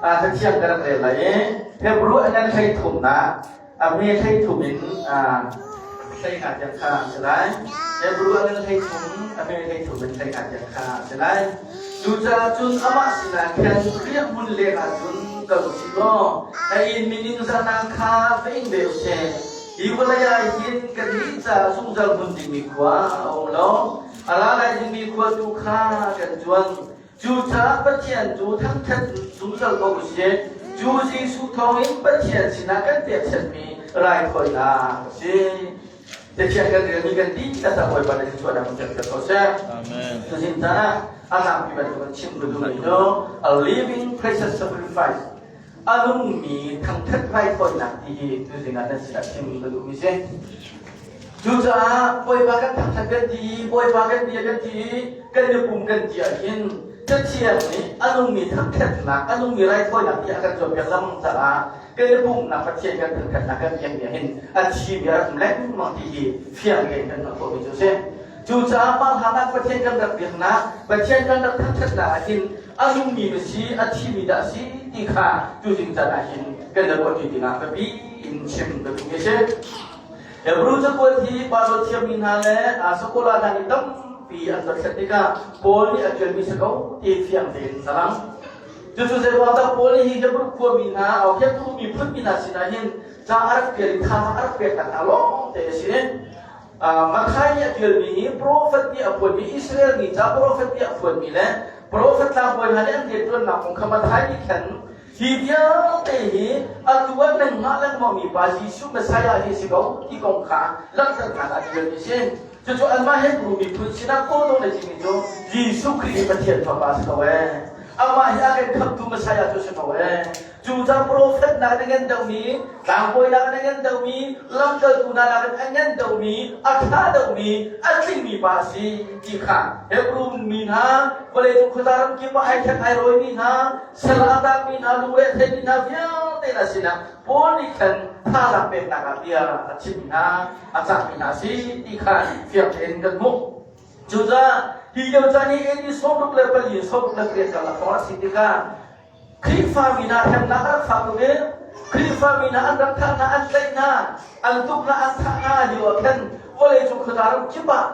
Cathiang ka rak rel lai i Hebrew a ngan hlei thumnak a hme hlei thum in hlei nga tiang kha a si lai. Hebrew a ngan hlei thum a hme hlei thum in hlei nga tiang kha a si lai. Cucaah cun amah sinah khan riahhmun leng ah cun kal u sih law a inn mi ningzahnak kha va ing ve u sih. Hi vawlei ah hin kannih caah zungzal hmun dingmi khua a um lo. A ra lai dingmi khua tu kha kan cuan. Cucaah Pathian cu thangṭhat zungzal ko u sih. Cu Jesuh thawngin Pathian sinah kan pekchanhmi raithawinak a si. Pathian kan relmi kan dihlak ah Bawipa nih thluachuahnak in pek ko seh. Amen. Tuzing caan ah a tlangpi bantuk in chim ka duhmi cu a living precious sacrifice a nungmi thangṭhat raithawinak ti hi tuzing ah nan sinah chim ka duhmi si. Cucaah Bawipa kan thangṭhat kan ti, Bawipa kan bia kan ti, kan i pum kan ti ahhin Cathiang nih a nungmi thangṭhatnak, a nungmi raithawinak ti a kan cawnpiak lengmang caah kan i pumnak Pathian kan thangṭhatnak kan biakmi ahhin a thimi a rak um lengmang ti hi fiang tein kan hngalh khawhmi cu a si. Cucaah mah hlan ah Pathian kan rak biaknak, Pathian kan rak thangṭhatnak ahhin a nungmi na si, a thimi dah a si ti kha tuzing caan ahhin kan i ruahṭi dingah biapi in chim ka duhmi a si. Hebrew cakuat hi Baibal thiammi hna le Sakola hna nih tampi an dothlat tikah Paul nih a ṭialmi si ko ti fiang tein a lang. Cucu zeiruangdah Paul nih hi Hebrew khuami hna, Hebrew miphun mi hna sinah hin ca a rak ṭial i tha a rak peknak hna lawng te a si. Matthai nih a ṭialmi hi profet nih a phuanmi Israel mi ca profet nih a phuanmi le profet tlangbawi hna nih an rianṭuannak kong kha Matthai nih khan Hi vialte hi atu ah nangmah lengmang mi pa Jesuh Messiah hi si ko ti kong kha langhternak ah ṭialmi a si. Cucu anmah Hebrew miphun sinah kawlung le timi cu Jesuh Khrih hi Pathian Fapa si ko ee. Amah hi a kan khamhtu Messiah cu si ko ee. Cucaah profet nak in a ngan deuhmi, tlangbawi nak in a ngan deuhmi, lamkaltu hna nak in a ngan deuhmi, a ṭha deuhmi, a tlingmi pa a si ti kha Hebrew mi hna, vawleicung khuaza ramkip ah ai ṭhek ai rawimi hna, Sal a tangmi hna lungre a theimi hna vialte hna sinah Paul nih khan thazaang peknak ah bia a chimmi hna, a cahmi hna a si ti kha fiang tein kan hmuh. Cucaah hi lio caan i AD 64 68 karlak hrawng a si tikah Khrihfami hna hremnak a rak fak tuk i Khrihfami hna an rak thah hna, an tlaih hna, an tuk hna, an thah hna lio ah khan vawleicung khuaza ram kip ah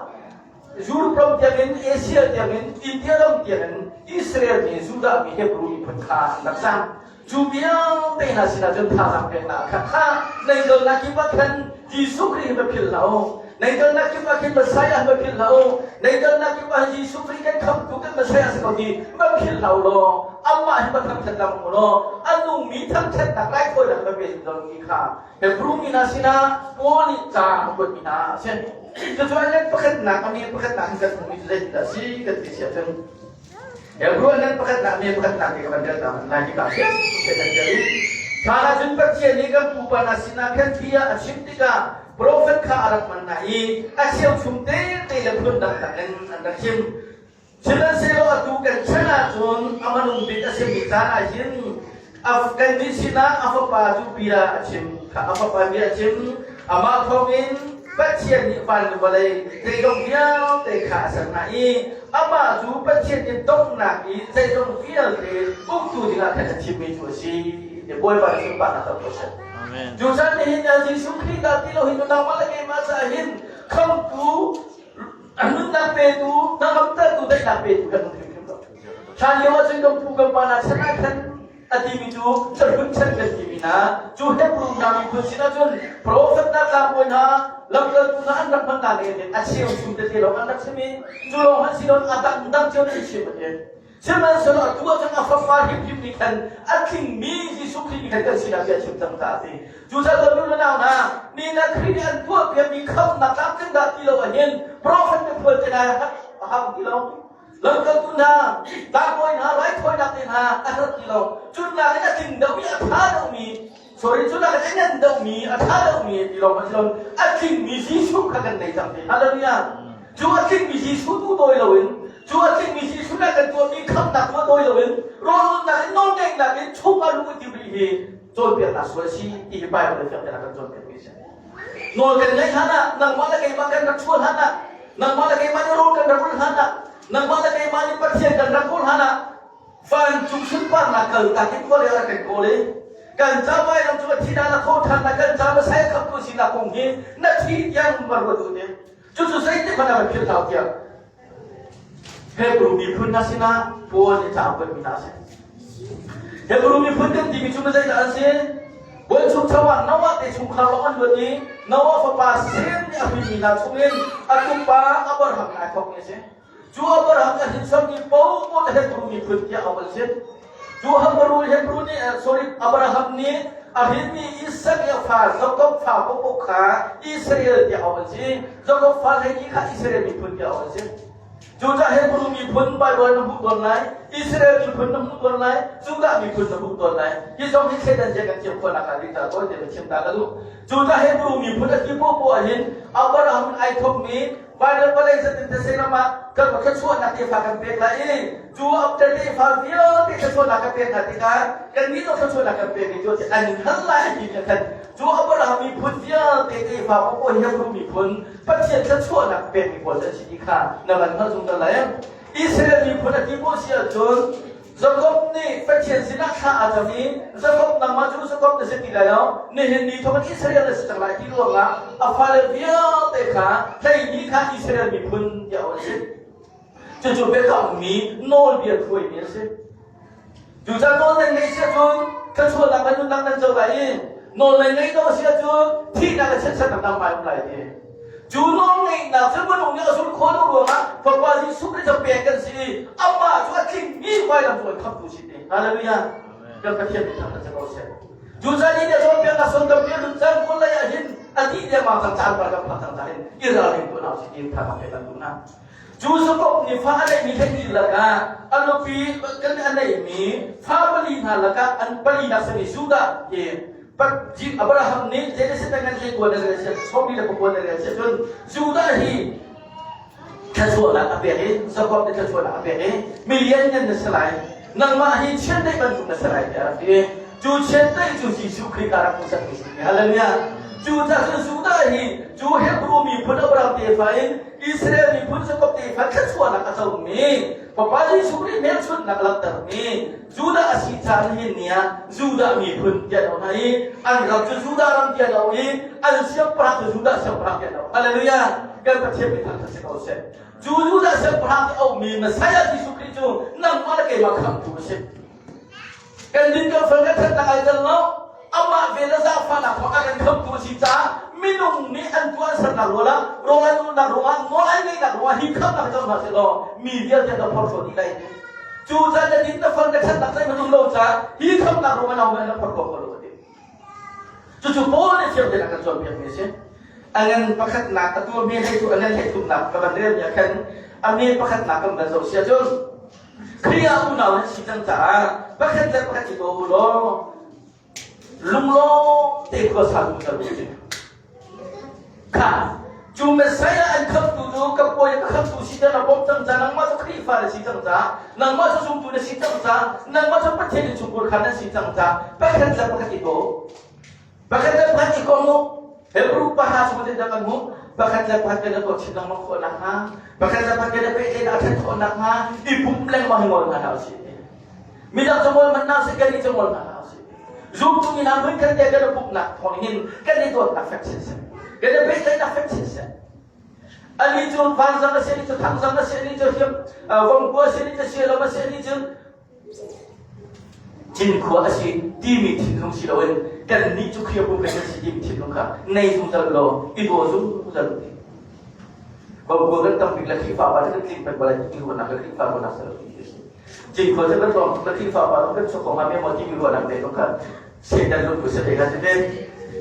Europe ram tiangin Asia tiangin India ram tiangin Israel mi Judah mi Hebrew miphun kha an rak cang. Cu vialte hna sinah cun thazaang peknak kha kha nei kalnak kip ah khan Jesuh Khrih hi va philh hlah u. Nei kalnak kip ah khin Messiah va philh hlah u. Nei kalnak kip ah Jesuh Khrih kan khamhtu kan Messiah si ko ti va philh hlah u law amah hi va thangṭhat lang u law a nungmi thangṭhatnak raithawinak va pe zungzal ti kha Hebrew mi hna sinah Paul nih ca a kuatmi hna a si. Cucu an pakhatnak a mi pakhatnak in kan hmuhmi cu zeitindah a si kan ti si ahcun Hebrew an pakhatnak mi pakhatnak ti ka van rel ta lai hi ka fiang te kan rel i hlan ahcun Pathian nih kan pupa hna sinah khan bia a chim tikah profet kha a rak hman hna i a cheuchum te te le phun dangdang in an rak chim. Sihmanhsehlaw atu kan chan ahcun a hmanung bik a simi caan ah hin kannih sinah a fapa cu bia a chim kha a fapa bia a chim amah thawngin Pathian nih van le vawlei zeizong vialte kha a ser hna i amah cu Pathian nih donghnak i zeizong vialte uktu dingah khan a thimmi cu a si ti Bawipa nih sunparnak co ko seh. Amen. Cu caan nihin Jesuh Khrih dah ti lo hin nangmah le keimah caah hin khamhtu nunnak petu hnangamtertu daihnak petu kan um hrimhrim lo hlan lio ahcun kan pu kan pa hna chan ah khan a timi cu cahlun chan kan timi hna cu Hebrew hna miphun sin ahcun profet hna tlangbawi hna lamkaltu hna an rak hman hna ning a cheu chung tete lawng an rak chim i cu lawng an si lo a dang dang cio an chim a ti Sihmanhsehlaw atu ah cun a Fapa hrimhrim nih khan a tlingmi Jesuh Khrih nih khan kan sinah bia a chim cang caah a si. Cucaah nu le nau hna, mi na Khrih nih an tuahpiakmi khamhnak tlamtling dah ti lo ahhin profet biaphuan te hna a hang ti lo. Lamkaltu hna, tlangbawi hna, raithawinak te hna a herh ti lo. Cunnak in a tling deuhmi, a ṭha deuhmi, sorry, cunak in a ngan deuhmi, a ṭha deuhmi ti lawng a si lo. A tlingmi Jesuh kha kan nei cang te. Hallelujah. Cu a tlingmi Jesuh tu dawi loin, cu a tlingmi Jesuh nih a kan tuahmi khamhnak tuah dawi loin, rawlulnak in nawlngeihnak in chungah luh i tim rih hi cawnpiaknak sual a si ti hi Bible nih fiang tein a kan cawnpiakmi a si. Nawl kan ngaih hlan ah, nangmah le keimah kan rak chuah hlan ah, nangmah le keimah nih rawl kan rak ulh hlan ah, nangmah le keimah nih Pathian kan rak kawl hlan ah, Vancung sunparnak kaltak in khual a kan kawl i kan ca vailam cu a thi dah na thawh ṭhan na kan ca Messiah khamtu sinak kong hi na thi tiang va ruat u ti. Cucu zeitik hmanh ah kan philh hlah tiah Hebrew miphun hna sinah Paul nih ca a kuatmi hna a si. Hebrew miphun kan timi cu zeidah an si? Buanchukcho ah Noah te chungkhar lawng an luat i Noah fapa Sem nih a hrinmi hna chungin a tupa Abraham nih ai thawkmi a si. Cu Abraham a hrinsormi paohpaoh Hebrew miphun tiah auh an si. Cu Hebrew Hebrew nih sorry Abraham nih a hrinmi Isak i a fa Jakob fa paohpaoh kha Israel tiah auh an si. Jakob fa hleini kha Israel miphun tiah auh an si. Cucaah Hebrew miphun Bible na hmuh tawn lai, Israel miphun na hmuh tawn lai, Judah miphun na hmuh tawn lai. Hi zong hi thleidan zia kan thiam khawhnak hnga ding caah tawi tein chim ta ka duh. Cucaah Hebrew miphun a ti poahpoah hin Abraham ai thawkmi Bible vawlei zatin these ram ah kan thluachuahnak tefa kan pek lai i cu tefa vialte thluachuahnak kan pek hna tikah kannih zong thluachuahnak kan pek i cu an hngal lai a ti mi khan cu Abraham miphun vialte tefa poah Hebrew miphun Pathian thluachuahnak pekmi pawl an si ti kha na van hngalh zungzal lai. Israel miphun a ti ko si ahcun Jakob nih Pathian sinah thla a cam i Jakob nangmah cu Jakob na si ti lai lo nihin ni thawk in Israel na si cang lai ti ruangah a fale vialte kha hleimi kha Israel miphun tiah an si. Cucu biakammi nawlbia hruaimi a si. Cucaah nawl nan ngeih si ahcun thluachuahnak le nunnak nan co lai i nawl nan ngeih lo a si ahcun thihnak le chiatsernak nan hmai um lai ti. Cu nawl ngeihnak cu minung nih a zulh khawh lo ruangah Fapa Jesuh Khrih cu pek kan si i amah cu a tlingmi vailam cu an khamtu si ti. Hallelujah. Kan Pathian min thangṭhat si ko seh. Cucaah ni nih cawnpiaknak son tampi a lut cang vawlei ah hin a dih dengmang cang caan par kan phak cang caah hin i ralring tuah hna usih ti in tha kan duh hna. Cu Jakob nih fa a neihmi hleihnih lakah a nupi kan a neihmi fa pali hna lakah an palinak simi Judah hi Abraham nih Genesis ngan hlei kuan na rel siah sawmi le pakua na rel siah cun Judah hi thluachuahnak a pek i Jakob nih thluachuahnak a pek i mi lianngan na si lai nangmah hi chiandeih bantuk na si lai tiah a rak ti cu chiandeih cu Jesuh Khrih ka rak hmuhsakmi si hallelujah cu cah cun Judah hi cu Hebrew miphun Abraham tefa in Israel miphun Jakob tefa thluachuahnak a comi Fapa Jesuh Khrih hmelchunhnak a langhtermi Judah a si caan hin ni ah Judah miphun tiah an auh hna i an ram cu Judah ram tiah an auh i an siangpahrang cu Judah siangpahrang tiah an auh. Hallelujah! Kan Pathian min thangṭhat si ko seh. Cu Judah siangpahrang ti auhmi Messiah Jesuh Khrih cu nangmah le keimah khamhtu a si. Kan din kan fel kan ṭhatnak ai tel lo. Amah vel le zaangfahnak thawng a kan khamhtu a si caah minung nih an tuah an sernak rual ah rawl an ulhnak ruangah nawl an ngeihnak ruangah hi khamhnak hi co hna seh law mi vialte an phorhlawt dih lai. Cu caan na din na fel na ṭhatnak zeihmanh um lo caah hi khamhnak ruangah nangmah na phorhlawt ko lo a ti. Cucu Paul nih fiang tein a kan cawnpiakmi a si. A ngan pakhatnak a tuahmi hlei a ngan hlei thumnak ka van relmi ah khan a me pakhatnak kan van zoh si ahcun Khrih ah unau nan si cang caah pakhat le pakhat i daw u law lunglawm te khua sa zungzal u sih. Kha cu Messiah an khamtu cu ka pawi ka khamtu si cang na bawmh cang ca nangmah cu Khrihfa na si cang ca nangmah cu zumtu na si cang ca nangmah cu Pathian innchungkhar kha nan si cang ca pakhat le pakhat i daw Pakhat le pakhat i kom u. Hebrew pahra chung in kan hmuh. Pakhat le pakhat kan i tuah chin lengmang khawh nakhnga, pakhat le pakhat kan i pehtlaihnak a ṭhat khawh nakhnga i pumh lengmang hi ngol hna hlah usih. Midang cu ngol hmanh hna usih, kannih cu ngol hna hlah usih. Zumtu mi hna hmunkhat te kan i pumhnak thawng hin kan i dawtnak fek chin seh. Kan i pehtlaihnak fek chin seh. Ani cu vanzang a si, ani cu thangzang a si, ani cu hiam vongkua a si, ani cu sialam a si, ani cu Cinkhua a si timi thinlung si loin kannih cu Khrihfabu kan si timi thinlung kha nei zungzal law i daw zungzal u ti. Bawmkua kan tam bik le Khrihfa pa cu kan tling peng ko lai timi ruahnak le Khrihfa ruahnak si lo ti a si. Cinkhua cu kan tlawm tuk le Khrihfa pa kan chuak ko hnga me maw timi ruahnak te zong kha Satan lungput si te kha si te.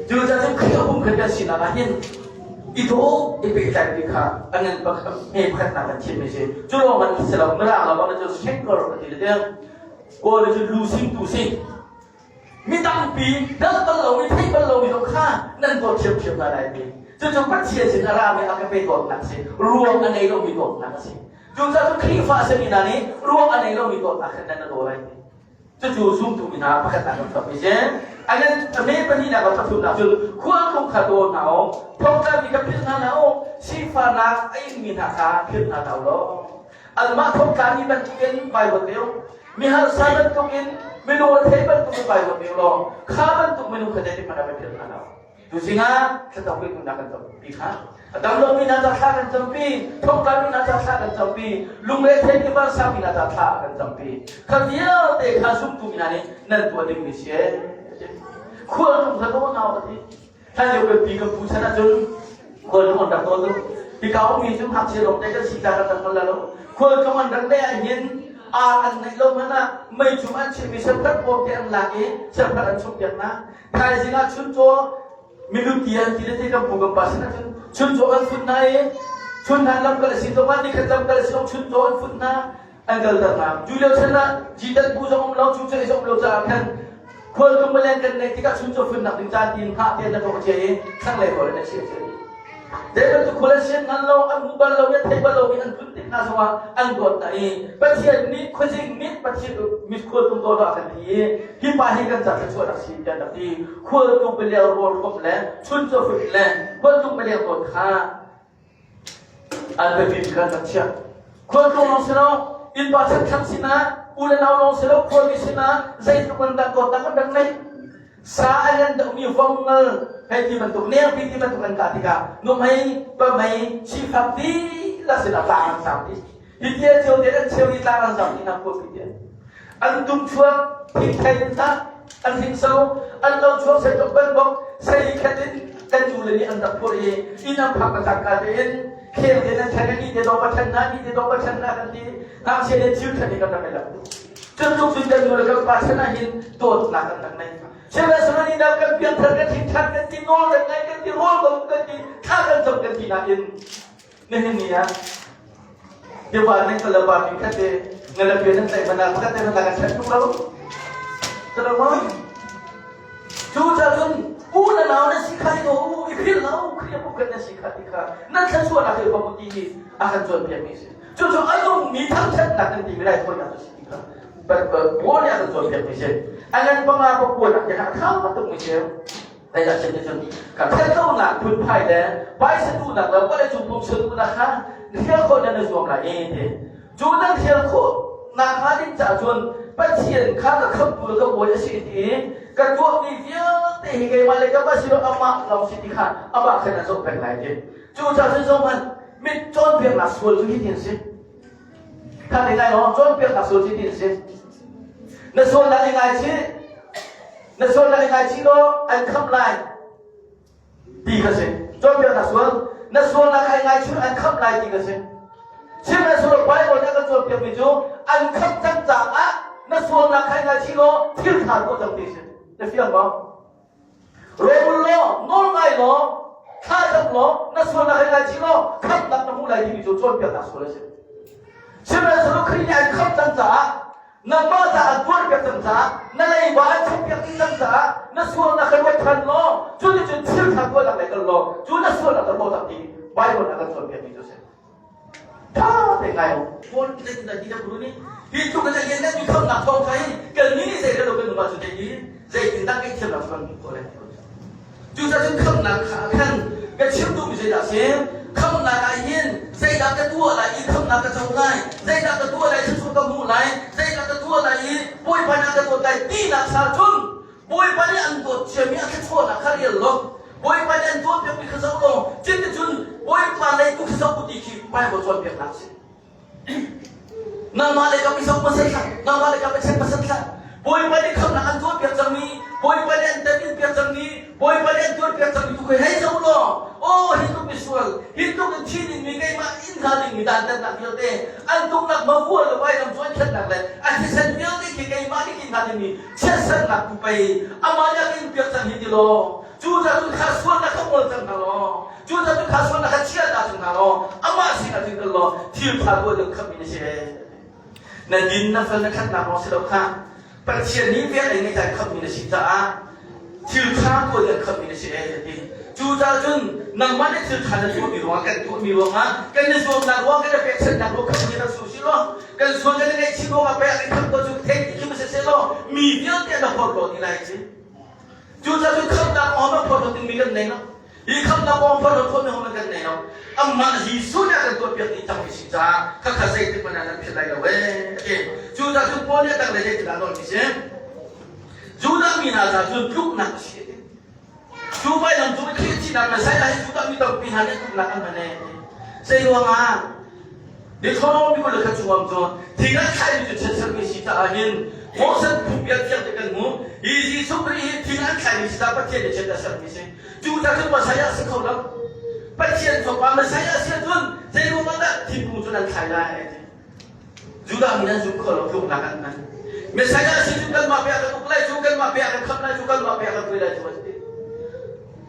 Cucaah cun Khrihfabu kan kan sinak ah hin i daw i pehtlai ti kha a ngan pakhat hme pakhatnak kan thimmi si. Cu lawng man si lo mirang lo bang cu shaker a ti le tiang kawl cu lu sing tu si. Mi tampi dal bal lomi theih bal lomi zong kha nan dawt thiamthiam hna lai ti. Cucu Pathian sin a rami a ka pe dawtnak si. Ruang a ngei lomi dawtnak a si. Cucaah cu Khrihfa a simi hna nih ruang a ngei lomi dawtnak khan nan daw lai ti. Cucu zumtu mi hna pakhatnak kan chuakmi si. A ngan a me pahnihnak le pathumnak cun khualtlung kha daw hna u, thongtlami kha philh hna hlah u, sifahnak a ingmi hna kha philh hna hlah u law. Anmah thongtlami bantukin Baibal te u. Mi harsa bantukin minung rethei bantukin vai ruat ning law kha bantuk minung kha zeitik hmanh ah vai philh hna lo. Tuzing ah thlacam pi nak kan campi kha. A dam lomi hna ca thla kan campi, thongtla mi hna ca thla kan campi, lungre thei mi vansa mi hna ca thla kan campi. Kha vialte kha zumtu mi hna nih nan tuah dingmi si ee. Khual tung kha naw nau a ti. Hlan lio kan pi kan pu chan ahcun khual tung an rak tawn tuk. Hika ummi cu ngakchia lawng te kan si ta kan rak hngal lo. Khual tung an rak neih ahhin ar an neih lo hmanh ah meicum an chimmi serphat bawm te an lak i serphat an chumh piak hna. Thaizing ah chuncaw milut ti an ti le ti kan pu kan pa sin ahcun chuncaw an fut hna i chun hlan lamkal a si zongah nikhat lamkal a si zong chuncaw an fut hna an kalter hna. Cu lio chan ah jitan bu zong um lo, cu cu zong um lo caah khan khualtlung maleng kan neih tikah chuncaw funnak ding caan tiin hngah te na tuah cia i thlanglei rawl in a chia cia. Zei bantuk khual an sian hngal lo, an hmu bal lo i an thei bal lomi an tlun tik hna zongah an dawt hna i Pathian nih khuazing nih Pathian mit khualtlung dawt ah a kan ti i hi pa hi kan ca thluachuahnak si tiah an rak ti. Khualtlung beleng rawl hrawm le chuncaw fut le khualtlung beleng dawt kha an biapi bik an rak chiah. Khualtlung lawng si lo, innpa chanthlang sinah, u le nau lawng si lo, khuami sinah zeitluk an dah dawtnak an rak ngeih. Sa a lian deuhmi vongal hei ti bantuk, nengpi ti bantuk an kah tikah nuhmei, pamei, sifak dihlak sinah tlang an sang dih. Hi tia cio te an cheu i tlang an zam dih hna khuapi tiah. An tum chuak, thingthei in hlah, an hringso, an lo chuak seitluk banbok, sei khat in kan nu le nih an rak phurh i inn an phak ka cangka tein kheng te nan then ni te dawh pa then na ni te dawh pa then na kan ti ngakchia le thil then i kan rak i lak Cutluk cun kan nu le kan pa chan ah hin dawtnak kan rak nei. Sihmanhsehlaw dah kan piangthar kan hringthan kan ti nawl kan ngai kan ti rawl kan kan ti thla kan cam kan ti nain nihin ni ah Tiva ning ka lapa mi khat te na la pian nan tlaih mana pakhat te mana kan that tuk lo. Talo ma? Cu ca cun u na nau na si kha i u i phil lo Khrih bu kan na si kha ti kha nan thluachuahnak hi pa ti hi a kan cawnpiak mi si. Cucu a nungmi thangṭhatnak kan timi raithawinak cu si ti kha Paul nih a kan cawnpiak mi si. A ngan panga pakuanak te kha a ṭha tuk mi si. Zeidah chim ti cun ka thatlonak phunphai le paisa duhnak le vawleicung pumsa duhnak kha hrial khawh nan i zuam lai i ti. Cu nan hrial khawh nak hnga ding caah cun Pathian kha ka khamhtu le ka bawi a si ti i ka tuahmi vialte hi keimah le ka si lo amah lawng si ti kha amah khan a zoh peng lai ti. Cucaah cun zohhmanh mit cawnpiaknak sual cu hitin si. Kha te ngai maw cawnpiaknak sual cu hitin si. Na sualnak i ngaichih. Na sualnak i ngaichih law an khamh lai ti kha si. Cawnpiaknak sual. Na sualnak kha i ngaichih an khamh lai ti kha si. Sihmanhsehlaw Bible nih a kan cawnpiakmi cu an khamh cang caah na sualnak kha i ngaichih law thil ṭha tuah cang ti si. Na fiang maw? Rawlul law, nawl ngai law, thla cam law, na sualnak hei ngaichih law, khamhnak na hmuh lai timi cu cawnpiaknak sual a si. Sihmanhsehlaw Khrih nih an khamh cang caah, nangmah caah an tuarpiak cang caah, na leiba an chimpiak dih cang caah, na sualnak kha ruat ṭhan law, cuticun thil ṭha tuahnak lei kal law, cu na sualnak kha hlawt ti Bible nih a kan cawnpiakmi cu a si. Tha te ngai u. Paul zeitindah ti kan nih hi tluk in a lianngan mi khamnak thawng kha hin kan nih nih zei rel lo kan um ahcun hi zeitindah kan thiamnak cu kan hmuh khawh lai. Cucaah cun khamnak kha khan ka chim duhmi zeidah a si? Khamnak ah hin zeidah ka tuah lai i khamnak ka co lai, zeidah ka tuah lai thluachuah ka hmuh lai, zeidah ka tuah lai i Bawipa nih a ka dawt lai tinak sa cun Bawipa nih an dawt ciami a thluachuahnak kha rel law Bawipa nih an tuahpiakmi kha zoh law cuticun Bawipa lei tu kha zoh u ti khi Bible cawnpiaknak a si. Nangmah lei kam i zoh hmasa hlah, nangmah lei kam i check hmasa hlah. Bawipa nih khamnak an tuahpiak cangmi, Bawipa nih an temin-piak cangmi, Bawipa nih an tuarpiak cangmi tu khi hei zoh law, aw hi tluk misual, hi tluk in thi dingmi keimah inn hnga dingmi dantatnak vialte, an tuknak mavua le vailam cu an khennak le a thisen vialte khi keimah nih kin hnga dingmi chiatsernak tu pei amah nih a kan piak cang hi ti law cu ca cun kha sualnak kha ngol cang hna law cu ca cun kha sualnak kha chia ta cang hna law amah sinah cun kal law thil ṭha tuah ding khammi na si na din na fel na ṭhatnak lawng si lo kha Pathian nih vel ei ngeih khammi na si caah thil ṭha tuah ding khammi na si e ti cu ca cun nangmah nih thil ṭha na tuahmi ruangah kan tuahmi ruangah kan i zuamnak ruangah kan i pekchanhnak ruangah khammi na su si law kan sual kan i ngaihchih ruangah pei an khamh ko cu theih ti khi si law mi vialte na phorhlaw ti lai ci. Cucaah cun khamhnak awm a phorhlaw dingmi kan nei lo. Hi khamnak kong phorhlawt khawhmi hom kan nei lo. Amah Jesuh nih a kan tuahpiak dih cangmi si caah khakha zeitik hmanh ah nan philh lai lo ee a ti. Cucaah cun Paul nih a tanglei zeitindah a nawlmi si? Judah mi hna caah cun tluknak a si a ti. Cu vailam cung i Khrih thihnak Messiah hi Judah mi tampi hna nih tluknak an hman ee. Zei ruangah? Deuteronomy 20 le khat chungah cun thing ah thlaimi cu chiatsermi si caah hin Moses phungbia thiang te kan hmu. Hi Jesuh Khrih hi thing an thlaimi si caah Pathian nih chiat a sermi si. Cu ca cun Messiah a si kho lo. Pathian fapa Messiah a si ahcun zei ruangah dah thingkung cu nan thlai lai a ti. Judah mi nan zum kho lo tluknak an hman. Messiah a si cu kanmah pe a kan uk lai cu kanmah pe a kan khamh lai cu kanmah pe a kan hruai lai cu an ti.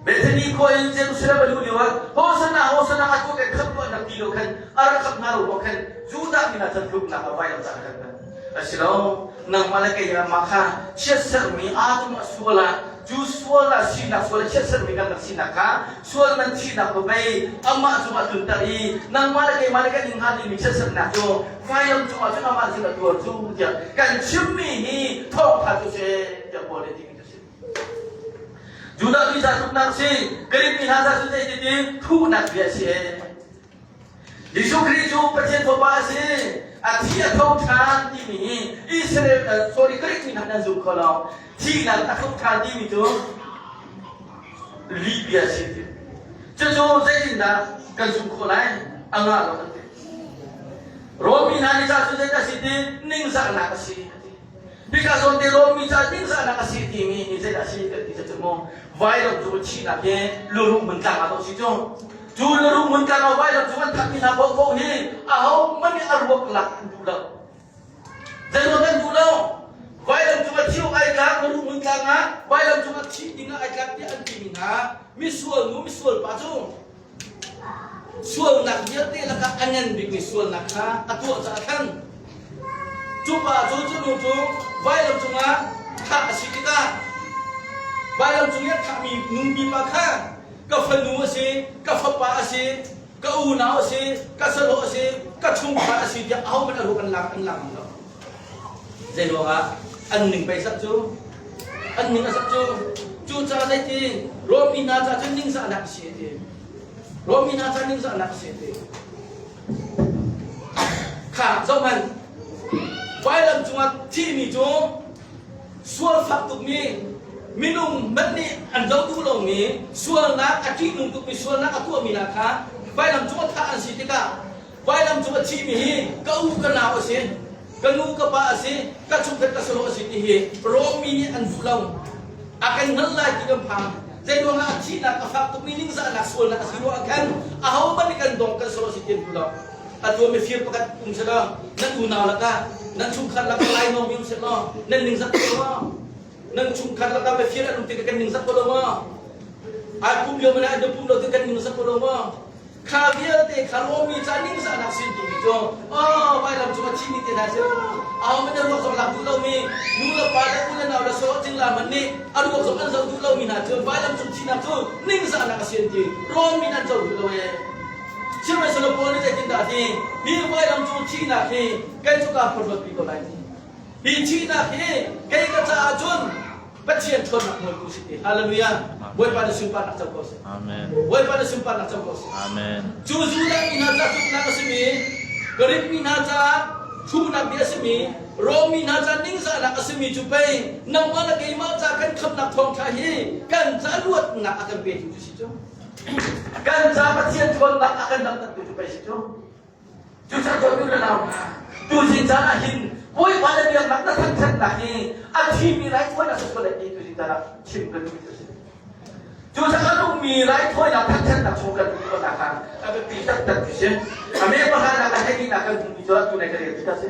Bethany khua in Jerusalem a luh lioah Hosanna Hosanna a tu kan khamh tuah nak ti lo khan a rak khamh hna lo khan Judah mi hna chan tluknak ah vailam caan kan hman. A si lo nangmah le kei mah kha chiatsermi aa a sual ah cu sual ah sinak sual chiatsermi kan rak sinak kha sual man thihnak tu pei amah cungah tlunter i nangmah le keimah le kan ing hnga dingmi chiatsernak cu vailam cungah cun amah cun a tuar cu tiah kan chimmi hi thawngtha cu si tiah Paul nih timi cu si. Judah mi ca tluknak si, Greek mi hna ca cu zeitin thuhnak bia si ee. Jesuh Khrih cu Pathian Fapa a si. A thi a tho ṭhan timi hi Israel uh, sorry Greek mi hna nan zum kho lo. Thihnak a tho ṭhan timi cu lih bia si. Cucu zeitindah kan zumh khawh lai? A ngah lo kan ti. Rom mi hna nih ca cu zeidah si ti ningzahnak a si. Hika zawn te Rom mi ca ningzahnak a si timi hi zeidah a si kan ti cu mu vailam cu thihnak hi luruh hmun tlang ah si cu cu luruh hmun tlang ah vailam cu an thatmi hna paohpaoh hi ahohmanh nih a ruak lak an duh lo zeiruang an duh lo vailam cung a thi awk ai tlak luruh hmun tlang ah vailam cung a thi ding ah ai tlak tiah an timi hna misual nu misual pa cu Sualnak vialte lakah a ngan bikmi sualnak kha a tuah caah khan cu pa cu cu nu cu vailam cungah thah a si tikah vailam cung i a thahmi nu pipa kha ka fanu a si, ka fapa a si, ka unau a si, ka sahlawh a si, ka chungkhar a si tiah ahohmanh a ruak an lak an lak lo. Zei ruangah an ning pei sak cu an ning a sak cu cucaah zeiti Rom mi hna caah cun ningzahnak a si a ti Rom mi hna caah ningzahnak a si a ti kha zohhmanh vailam cungah thihmi cu sual fak tukmi minung hmanh nih an zoh duh lomi sualnak a ṭihnung tukmi sualnak a tuahmi hna kha vailam cungah thah an si tikah Vailam cung a thimi hi ka u ka nau a si, ka nu ka pa a si, ka chungkhat ka sahlawh a si ti hi Rom mi nih an duh lo. A kan hngal lai ti kan phang. Zeiruangah a thihnak a fak tukmi ningzahnak sualnak a si ruangah khan ahohmanh nih kan dong kan sahlawh a si ti an duh lo. Atu mifir pakhat um selaw nan unau lakah nan chungkhat lakah lainawng mi um selaw nan ningzak ko lo maw? Nan chungkhat lakah mifir an um tikah kan ningzak ko lo maw? Ai pum lio mana an pum lo tik kan ningzak ko lo maw? Kha vialte kha Rom mi ca ningzahnak sin timi cu oh vailam cung a thimi te hna cu ahohmanh a ruak zong lak duh lomi nu le pa le u le nau le saw cingla hmanh nih a ruak zong an zoh duh lomi hna cu vailam cung thihnak cu ningzahnak a si an ti Rom mi an co duh lo ee Sihmanhsehlaw Paul nih zeitindah a ti hi vailam cung thihnak hi kei cu kaa phorhlawtpi ko lai ti hi thihnak hi kei ka caah cun Pathian ṭhawnnak nawltu si ti. Hallelujah. Bawipa na sunparnak co ko seh. Amen. Bawipa na sunparnak co ko seh. Amen. Cu Judah mi hna ca tuknak a simi, Greek mi hna ca thuhnak bia a simi, Rom mi hna ca ningzahnak a simi cu pei nangmah le keimah ca kan khamnak thawngṭha hi kan ca luatnak a kan petu cu si cu. Kan ca Pathian ṭhawnnak a kan damtertu cu pei si cu. Cucaah dawtmi le nau hna, tuzing caan ah hin Bawipa na biaknak na thangṭhatnak hi a thimi raithawinak si sual ti tuzing caan ah chim kan duhmi a si. Cucaah a nungmi raithawinak thangṭhatnak chung kan duh khawhnak kha a biapi taktak ti si. A me pakhatnak a hleihnak kan hmuhmi cu atu nai ka rel ti a si.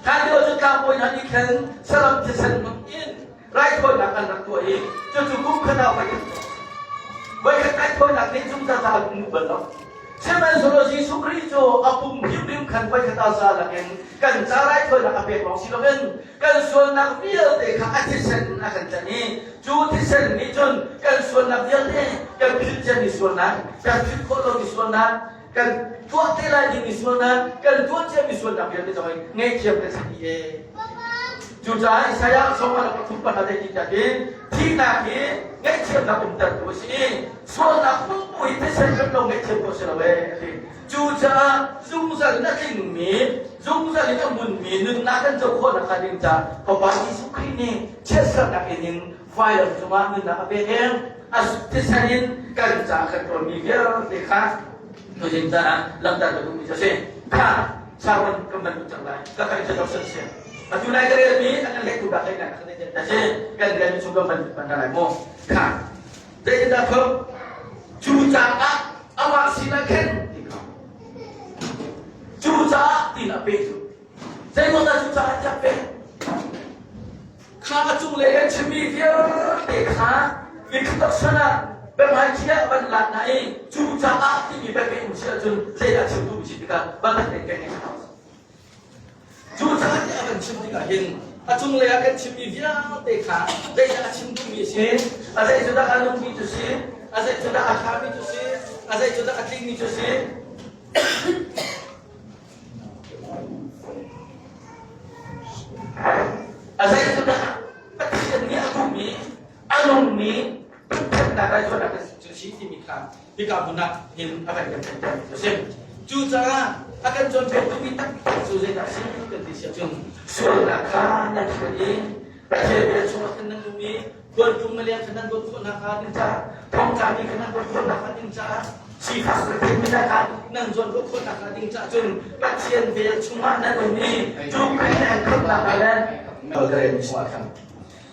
Hlan lio cu tlangbawi hna nih khan saram thisen hmang in raithawinak an rak tuah i cucu kum khat ah voikhat voikhat raithawinak nih zungzal ca an hmu bal lo. Sihmanhsehlaw Jesuh Khrih cu a pum hrimhrim khan voikhat ah za lakin kan ca raithawinak a pek lawng si loin kan sualnak vialte kha a thisen in a kan tlanh i cu thisen nih cun kan sualnak vialte kan philh ciami sualnak kan philh khawh lomi sualnak kan tuah te lai dingmi sualnak kan tuah ciami sualnak vialte zong in ngaihthiam kan si dih ee. Cucaah Isaiah sawm le pathum pahra zei ti tiah thihnak hi ngaihthiamnak umtertu a si i sualnak pumpu hi thisen hrem lo ngaihthiam khawh si lo ee a ti. Cucaah zungzal in a tlingmi, zungzal in a hmunmi nunnak kan co khawh nakhnga ding caah Fapa Jesuh Khrih nih chiatsernak in in vailam cungah nunnak a pek i a thisen in kan caah kan ṭawnmi vialte kha tuzing caan ah langhter ka duhmi cu a si. Kha sermon kan van duh cang lai. Ka kan introduction si. Atu lai ka relmi an kan lehtu bak lehnak ka kan si. Kan relmi chung kan van van lai mu. Kha zeitindah thok cu caah amah sinah khin ti kha. Cu caah tin a pe cu. Zeimaw dah cu caah tiah pe. Kha a cunglei kan chimmi vialte kha introduction ah biahmaiṭhi ah van lak hna i cu caah timi biapeh um si ahcun zeidah chim duhmi si tikah van kan kan ngei hna. Cu caah tiah a kan chim tikah hin a cunglei ah kan chimmi vialte kha zeidah a chim duhmi a si, a zei cu dah a nungmi cu si, a zei cu dah a ṭhami cu si, a zei cu dah a tlingmi cu si, A zeitindah Pathian nih a duhmi, a nungmi ṭhatnak raithawinak cu si timi kha hika hmun ah hin a kan kan theihtermi cu a si. Cucaah a kan cawnpiaktu taktak cu zeidah a si kan ti si ahcun sualnak kha nan hrial i Pathian bia chungah khan nan nung i khualtlung maleng kha nan dawt khawh nakhnga ding caah thongtlami kha nan dawt khawh nakhnga ding caah sifak rethei kha nan zawnruah khawh nakhnga ding caah cun Pathian vel chungah nan um i cu Khrih nan khamhnak le kalkarem chungah khan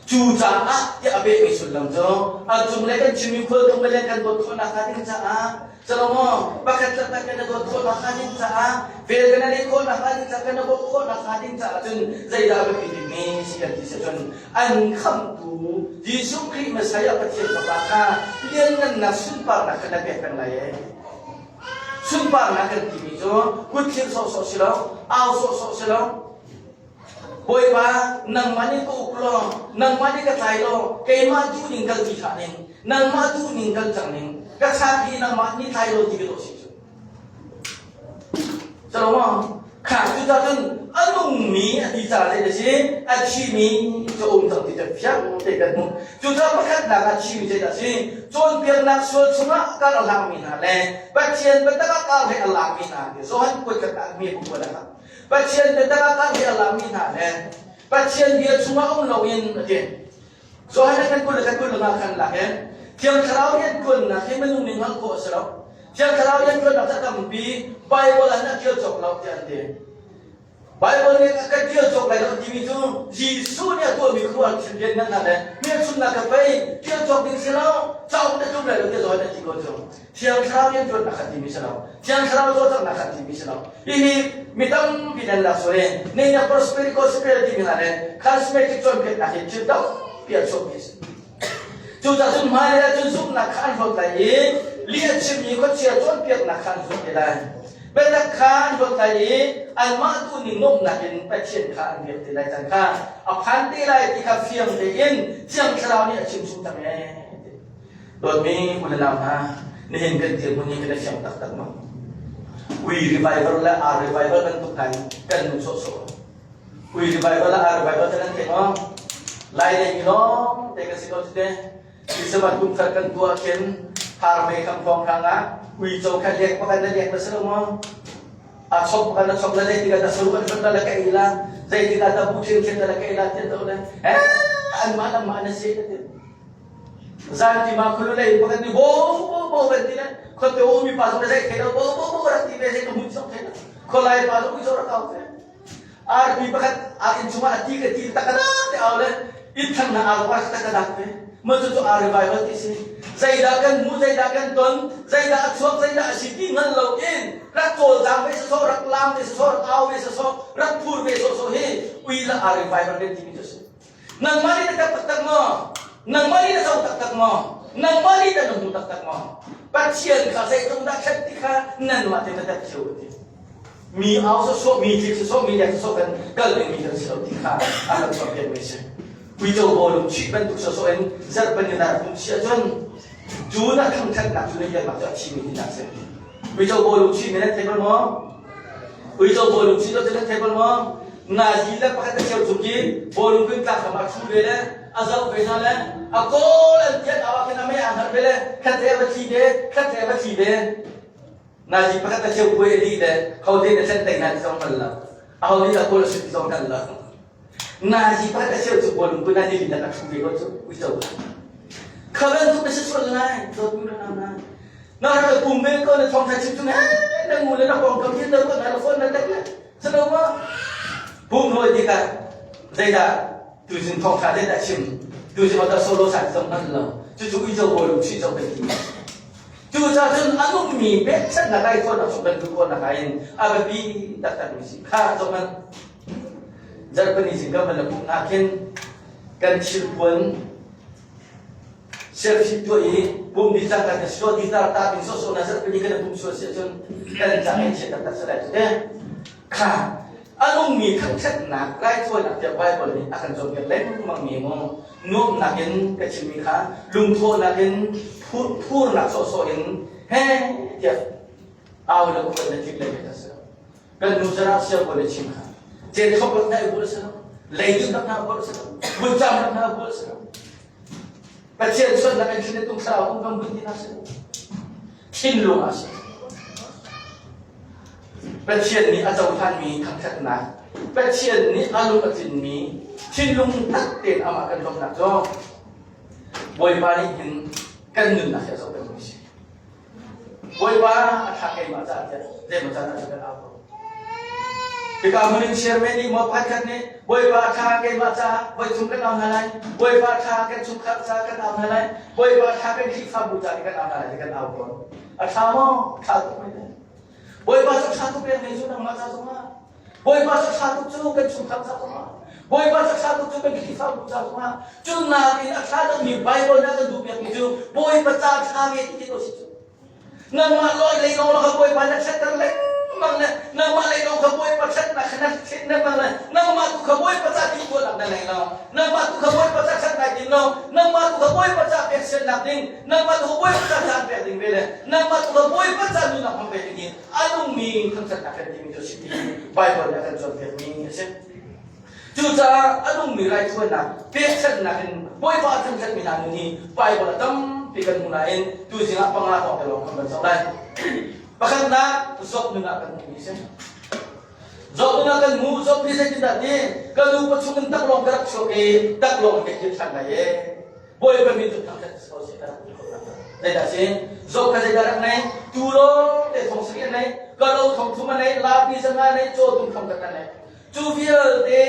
cu caah tiah a pekmi sullam cu a cunglei kan chimmi khualtlung maleng kan dawt khawh nakhnga ding caah Salomo, pakhat le pakhat kan i dawt khawh nakhnga ding caah, vel kan i leh khawh nakhnga ding caah, kan i bawmh khawh nakhnga ding caah cun zeidah a biapi bikmi si kan ti si cun an khamhtu Jesuh Khrih Messiah Pathian Fapa kha lianngannak sunparnak kha na pek peng lai ee. Sunparnak kan timi cu kutthlir sawhsawh si lo, au sawhsawh si lo, Bawipa, nangmah nih ka uk law, nangmah nih ka tlai law, keimah duhning kal ti hlah ning, nangmah duhning kal cang ning, ka chak hi nangmah nih tlai law ti ka dawh si cu. Salomo, kha cucaah cun a nungmi a ti ca zei si, a thimi cu um cang ti cu fiang te kan hmuh. Cucaah pakhatnak a thimi zeidah si, cawnpiaknak sual chungah kar a hlangmi hna le Pathian biatak ah kar he a langmi hna ti Johan kuat khat mi bu kuat ah Pathian biatak ah kar he a langmi hna le Pathian bia chungah um loin a ti. Johan kan kul le kan kul lengah khan lak in Thiang Thlarau rianṭuannak hi minung nih hngalh khawh a si lo. Thiang Thlarau rianṭuannak cu a tampi Bible ah a ṭial cawk lo tiah an ti. Bible nih a kan ṭial cawk lai lo timi cu Jesuh nih a tuahmi khuaruahhar thil lianngan hna le hmelchunhnak kha pei ṭial cawk ding si lo, cauk na tlum lai lo tiah Johan a ti ko cu. Thiang Thlarau rianṭuannak kha timi si lo. Thiang Thlarau cawlcanghnak kha timi si lo. Hihi mi tampi nan lak sual i neinak prosperity gospel timi hna le charismatic cawnpiaknak hi thil tampi a chuakmi a si. Cucaah cun hmailei ah cun zumhnak kha an hlawt lai i lih a chimmi khuachia cawnpiaknak kha an zulh te lai. Biatak kha an hlawt lai i anmah duhning nuamhnak in Pathian kha an biak te lai caan kha a phan te lai ti kha fiang tein Thiang Thlarau nih a chim chung cang ee. Dawtmi u le nau hna, nihin kan dirhmun hi kan i fiang taktak maw? Ui revival le ar revival bantuk hna in kan nu sawhsawh. Ui revival le ar revival te nan theih maw? Lai lei mi lawng te kan si ko cu te. Christmas kum thar kan tuah khin har mei kham thawng hrang ah uico kha lek pakhat na lek na si lo maw? A chok pakhat na chok la zei tikah dah saru an hron la ka ei la zei tikah dah bu ṭhian ṭhian la ka ei la tian to le eh anmah anmah na si na ti. Zantim ah khululei pakhat nih bo bo bo van ti le khuate umi pa zong zei thei lo bo bo bo rak ti ve zei ka hmun zong thei lo khualai pa zong uico rak au ve arpi pakhat a inn chungah a ti ka ti takada te au le inn thlang na au pa takada ve ma cu cu a revival ti si zeidah kan mu zeidah kan ton zeidah a chuak zeidah a si ti ngan lo in rak cawlcang ve so rak lam ve so rak au ve so rak phur ve so so hi ui la a revival kan ti mi cu si Nangmah nih na ṭap taktak maw? Nangmah nih na zo taktak maw? Nangmah nih na hmu taktak maw? Pathian kha zeitluk dah ṭhat ti kha nanmah te na ṭap cio ti. Mi au sawsawh, mi tlik sawsawh, mi lek sawsawh kan kal dingmi kan si lo ti kha a kan cawnpiakmi a si. Uico bawlung chuih bantuk sawsawh in zarhpani na rak hmuh si ahcun cu na thangṭhatnak cu na ialnak cu a thimi tinak a si. Uico bawlung chuihmi nan thei bal maw? Uico bawlung chuih lo cu nan thei bal maw? Nazi le pakhat a cheu chung khi bawlung kun tlak kam ah ṭhu ve le a zoh ve hna le a kawl an tiat au ah khin a mei aa hngar ve le khat le va thli ve, khat le va thli ve. Nazi pakhat a cheu puai a dih le ho te na thlen tei hna ti zong hngal lo. Aho nih dah kawl a sut ti zong hngal lo. Nazi pakhat a cheu cu bawlung kun ah nilin a ṭhu ve ko cu uico. Kha bantuk na si sual lai, dawtmi na nau na. Na rak pum ve ko na thawngṭha chim chung na ngu le na pawng kam hin na ruat na phone na tek le. Sano ma pum hoi tikah zeidah tuzing thawngṭha zeidah chim tuzing ota solo sa zong hman lo cucu uico bawlung chuih zong kan ti. Cucaah cun a nungmi pekchanhnak ai thawnnak chung kan duh khawhnak ah in a biapi taktakmi si kha zong an zarhpini zing kan van la pumh khin kan thilpuan selfie tuah i pum di cang kan sual guitar ta ding sawsawh na zarhpini kan pum sual si ahcun kan cang ei chiat taktak salai cu te kha a nungmi thangṭhatnak raithawinak tiah Bible nih a kan cawnpiak lengmang mi mu nuamhnak in ka chimmi kha lungthawhnak in phurnak sawhsawh in he tiah au le upat na tlik le ka si kan nu zara sia ko le chim kha cen thok rak na i bul si lo leidun rak na bul si lo vuncham rak na bul si lo Pathian sualnak in thin tung thlarau um kan bun ti na si thinlung a si Pathian nih a cohlanmi thangṭhatnak, Pathian nih a lung a tlinmi thinlung tak tein amah kan lawmhnak cu Bawipa nih hin kan nunnak hi a zoh pengmi a si. Bawipa a ṭha keimah caah tiah zeimaw caan ah kan au ko. Hika hmun in chairman nih maw pakhatkhat nih Bawipa a ṭha keimah caah voi thum kan au hna lai, Bawipa a ṭha kan chungkhar caah kan au hna lai, Bawipa a ṭha kan Khrihfabu caah kan au hna lai ti kan au tawn. A ṭha maw? A ṭha tuk mai. Bawipa cu ṭha tuk pek mi cu nangmah ca zongah Bawipa cu ṭha tuk cu kan chungkhar ca zongah Bawipa cu ṭha tuk cu kan Khrihfabu ca zongah cu nakin a ṭha deuhmi Bible nih a kan duhpiakmi cu Bawipa ca ṭha ve ti ko si cu nangmah lawi lei lawng kha Bawipa na ṭhatter lengmang le nangmah lei lawng kha Bawipa ṭhatnak kha na ṭhet lengmang le nangmah tu kha Bawipa ca ti tuahnak na nei lo nangmah tu kha Bawipa ca ṭhat nai tim lo nangmah tu kha Bawipa ca peksiannak ding nangmah tu Bawipa ca caan pek ding ve le nangmah tu Bawipa ca nunnak hmang ve ding in a nungmi thangṭhatnak kan timi cu a si ti Bible nih a kan cawnpiakmi a si. Cucaah a nungmi raithuannak pekchanhnak in Bawipa a thangṭhatmi hna nun hi Bible ah tampi kan hmu nain tuzing ah panga kong te lawng kan van zoh lai. Pakhatnak Job nun ah kan hmuhmi a si. Job nun ah kan hmu Job nih zeitindah ti ka nu pachung in taklawng ka rak chuak i taklawng ka kir ṭhan lai ee. Bawipa min cu thangṭhat si ko seh ka rak ti ko hna. Zeidah a si? Job kha zeidah rak nei? Tu lawng te thong sarih a nei, kalo thong thum a nei, laapi zanga a nei, caw tum thong khat a nei. Cu vialte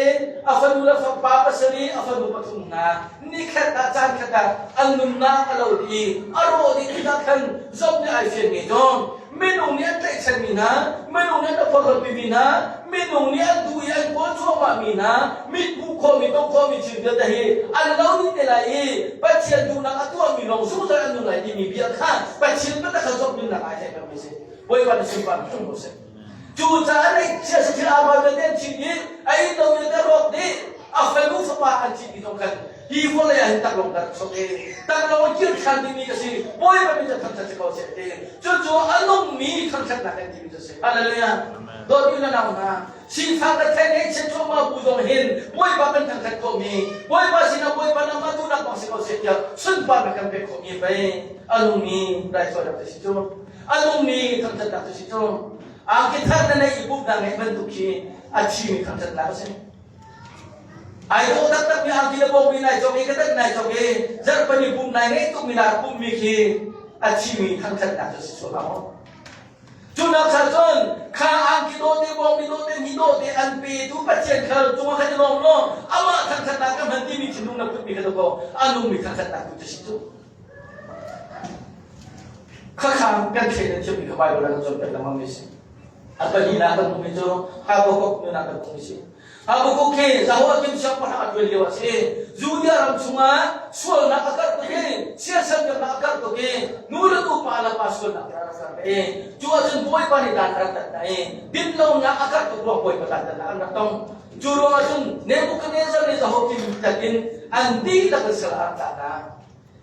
a fanu le fapa pasarih, a fanu pathum hna nikhat ah caan khat ah an nunnak a lo dih i a rawh dih tikah khan Job nih ai fianmi cu minung nih an tlaihchanmi hna, minung nih an a phorhlawtpimi hna, minung nih an duh i an kawl cuahmahmi hna, mit hmuh khawhmi, tongh khawhmi thil vialte hi an lo dih te lai i Pathian duhnak a tuahmi lawng zungzal an nung lai timi bia kha Pathian biatak kha Job nunnak ah ai theihtermi a si. Bawipa nih sunparnak tlung ko seh. Cucaah neihchia si thil aa vialte an chim i a innlo vialte rawk dih a fanu fapa an thih dih zong khan hi vawlei ah hin taklawng ka rak sok i taklawng kir ṭhan dingmi ka si Bawipa min cu thangṭhat si ko seh ti cucu a nungmi thangṭhatnak kan timi cu si hallelujah dawtmi na nau hna sifak le thei ngeihchiat cuahmah bu zong hin Bawipa kan thangṭhat khawhmi Bawipa sinah Bawipa nangmah duhnak bang si ko seh tiah sunparnak kan pek khawhmi pei a nungmi raithawinak cu si cu a nungmi thangṭhatnak cu si cu angki thar na neih i pumhnak ngeih bantuk khi a thimi thangṭhatnak a si ai dawh taktakmi angki le bawngbi nai cawk i ka tat nai cawk i zarhpani pumh nai ngeih tukmi nak pumhmi khi a thimi thangṭhatnak cu si sual hlah maw cu nak cha cun kha angki dawh te bawngbi dawh te ni dawh te an petu Pathian khal cungah khan i lawm law amah thangṭhatnak ka hman timi thinlung na putmi kha dawkaw a nungmi thangṭhatnak tu cu si cu Khakha kan thlen an thiammi kha Bible ah kan cawnpiak lengmang mi a si. A pahnihnak kan hmuhmi cu Habakkuk nun ah kan hmuhmi a si. Habakkuk hi Jehoiakim siangpahrang a ṭuan lio a si. Judea ram chungah sualnak a karh tuk i siaserpiaknak a karh tuk i nu le nu pa le pa sualnak a rak karh i cu ahcun Bawipa nih dan a rak tat hna i dinlonak a karh tuk ruang Bawipa dan tatnak an rak tong. Cu ruangah cun Nebuchadnezzar nih Jehoiakim tat in an dihlak in sal a rak tlah hna.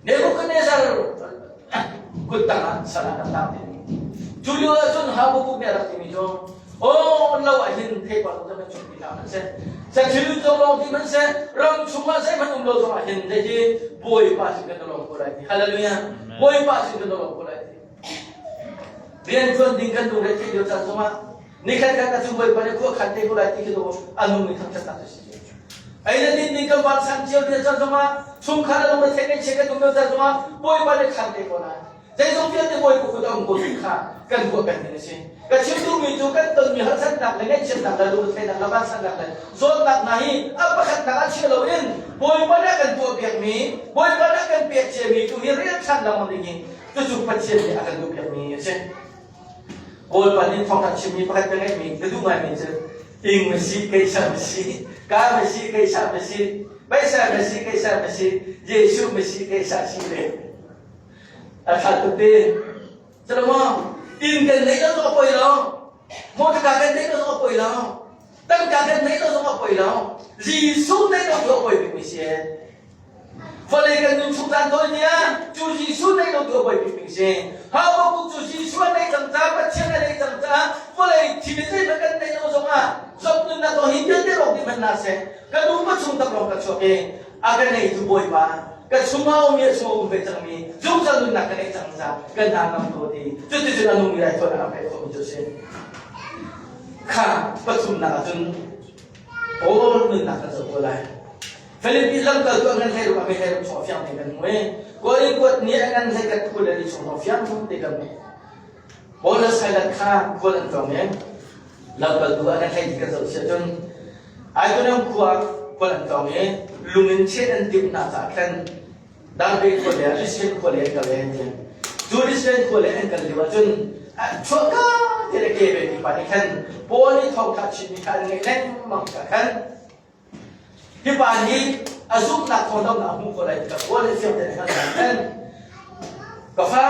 Nebuchadnezzar kut tangah sal ah rak tang ti. Cu lio ah cun Habakkuk nih a rak timi cu. Aw lo ah hin theipar zong kan chung ti hna hmanhseh sathil zong lawng ti hmanhseh ram chungah zeihmanh um lo zong ah hin hihi Bawipa sin kan lawm ko lai ti. Hallelujah. Bawipa sin kan lawm ko lai ti. Rian tuan ding kan lungre theih lio caan zongah nikhat khat cu Bawipa nih khua khan te ko lai ti khi a nung mi thangthatnak cu si. Ei le din ding kan van san cio lio caan zongah chungkhar a lungre theih ngaihchia kan um lio caan zongah Bawipa nih khan te ko lai. Zeizong vialte Bawipa kut a um ko ti kha kan ruah peng ding a si. Ka chim duhmi cu kan tonmi harsatnak le ngaihchiatnak le lungretheihnak le vansannak le zawtnak hna hi a pakhatnak ah chia loin Bawipa nih a kan tuahpiakmi, Bawipa nih a kan pek ciami tu hi rel ṭhan lengmang ding hi cucu Pathian nih a kan duhpiakmi a si. Bawipa nih thawngṭha chimmi pakhat ka ngeihmi ka duh ngaimi cu ing ma si, keisa ma si, ka ma si, keisa ma si, paisa ma si, keisa ma si, Jesuh ma si, keisa si le A ṭha tuk te. Salomo, inn kan neih lo zong a poi lo. Motorka kan neih lo zong a poi lo. Tangka kan neih lo zong a poi lo. Jesuh neih lo tu a poi bikmi si. Vawlei kan nun chung caan tawi nia cu Jesuh neih lo tu a poi bikmi si. Habakkuk cu Jesuh a neih cang caah Pathian a neih cang caah vawlei thil zeihmanh kan neih lo zong ah zop nunnak zong hi vialte lawng ti hmanh na seh. Ka nu ka chung tak lawng ka chuak i a ka neitu Bawipa ka chungah um i a chungah um ve cangmi zungzal nunnak ka neih cang caah ka hna ngam ko ti cuticun a nungmi raithawinak a pek khawhmi cu a si kha pathumnak ahcun Paul nunnak kan zoh ko lai Philippi lamkaltu a ngan hlei ruk a hlei ruk chung a fiang te kan hmu i Korin kuat nih a ngan hlei kat khu le li chung a fiang te kan hmu Paul le Silas kha khual an tlawng i lamkaltu a ngan hlei ti kan zoh si ahcun Iconium khua khual an tlawng i lung in cheh an timh hna caah khan Darbe khua le Listren khua le an kal i an ti. Cu Listren khua le an kal lio ahcun chuahka te le ke ve ti pa nih khan Paul nih thawngṭha chimmi kha an ngaih lengmang tikah khan hi pa nih a zumhnak thawngdamnak a hmuh khawh lai tikah Paul nih fiang tein a hngalh khan ka fa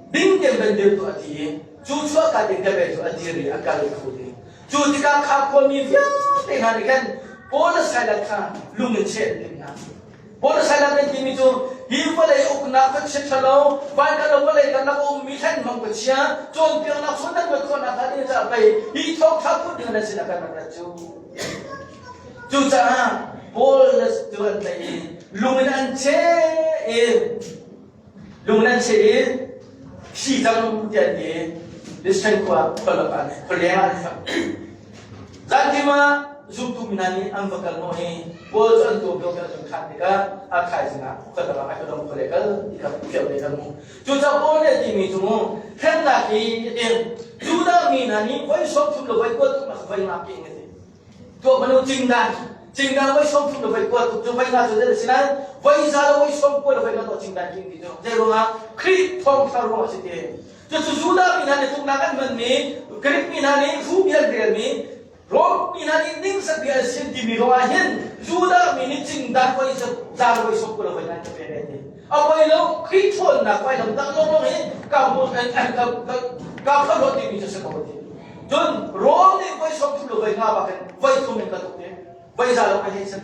ding tein van dir tuah a ti i cu chuahka ding ka ve cu a dir i a kal kho ding Cu tikah kha khuami vialte hna nih khan Paul le Silas kha lung in cheh an timh hna. Paul le Silas an timi cu hi vawlei uknak khuachia ṭhalo, van lo vawlei karlak a ummi thlenhmang khuachia, cawnpiaknak chun nan ruat khawhnak hnga ding caah pei hi thawngṭha phut ding nan sinah kan rak rat cu. Cucaah Paul le cu an tlaih i lung in an cheh i Lung nan cheh i thi cang tiah an ti. Listren khua khualak ah khualeng ah an sak. Zantim ah zumtu mi hna nih an va kal hnawh i Paul cu an tuam ko an khan tikah a thaizing ah khualak ah a dong khuale kal ti kha fiang te kan hmuh. Cucaah Paul nih a timi cu mu hremnak hi a ti. Judah mi hna nih voi 30 le voi kuat tuk nak voi nga king a ti. Tuah manu cingdan cingdan voi 30 le voi kua tuk cu voi nga cu zei si nain voi za le voi sawm kua le voi nga tuah cingdan king ti cu zei ruangah Khrih thawngṭha ruangah si ti cucu Judah mi hna nih tuknak an hmanmi Greek mi hna nih fu bia an relmi Rom mi hna nih ningzak bia an sin timi ruangah hin Judah mi nih cingdan voi za le voi sawm kua le voi nga an ka pek ai ti a poi lo Khrih ṭhawnnak vailam tang lawnglawng hi ka ka ka timi cu si ko ti Cun rawl nih voi 30 le voi nga bak in voi thum in ka tuk te, voi za lo ka hei san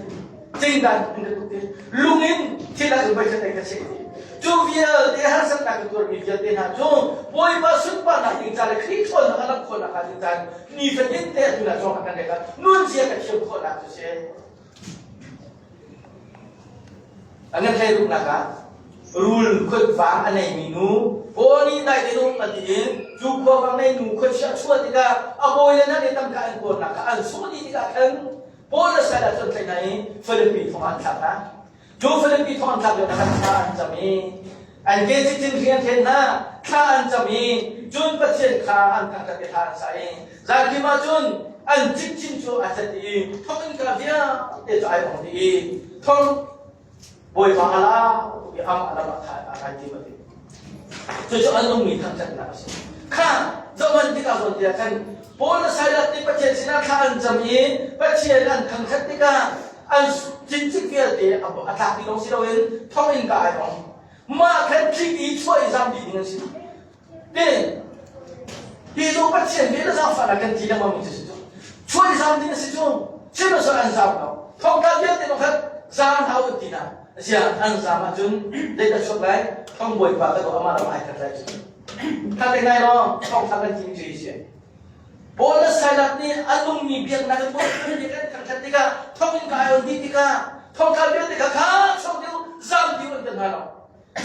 cingdan in ka tuk te, lung in thil ah voi khat ka cheh ti. Cu vialte harsatnak ka tuarmi vialte hna cu Bawipa sunparnak ding ca le Khrih ṭhawnnak a lamh khawhnak hnga ding caan nifatin te atu na cawng kan rek ah nunzia ka thiam khawhnak cu si. A ngan hlei ruknak ah rul khuatvang a neimi nu Paul nih dai te um a ti i cu khuavang nei nu khuachia a chuah tikah a bawile hna nih tangka an kawlnak kha an sawh dih tikah khan Paul le Silas cu an tlaih hna i Filipi thong ah an thlak hna. Cu Filipi thong an thlak lio khan thla an cam i an ke cicin hri an thlen hna, thla an cam i cun Pathian kha an thangṭhat i thla an sa i Zankim ah cun an cikcin cu a cat i thonginn ka vialte cu ai ong dih i thong Bawipa a la tuk i amah lam ah tha a kai tim a ti. Cucu an nungmi thangṭhatnak a si. Kha zohman tikah zawn tiah khan Paul le Silas nih Pathian sinah thla an cam i Pathian an thangṭhat tikah an cincik vialte a tlak ti lawng si loin thonginn ka ai ong. Mah khan tlik i chuah i zam dih ding an si. Ti hi cu Pathian nih na zaangfahnak kan ti lengmang mi cu si cu. Chuah i zaam ding a si cu. Chim a an zaam lo. Thongtla vialte zong khan zaam hlah u ti hna. Asiah an zaam ahcun zeidah chuak lai? Thong bawipa ka dawh amah ram ai khat lai cu. Kha te ngai law thongtla kan ti mi cu hi si. Paul le Silas nih a nungmi biaknak in Bawipa nih kan thangṭhat tikah thonginn ka ai on dih tikah thongtla vialte kha kha chuak dih u zam dih u an ti hna lo.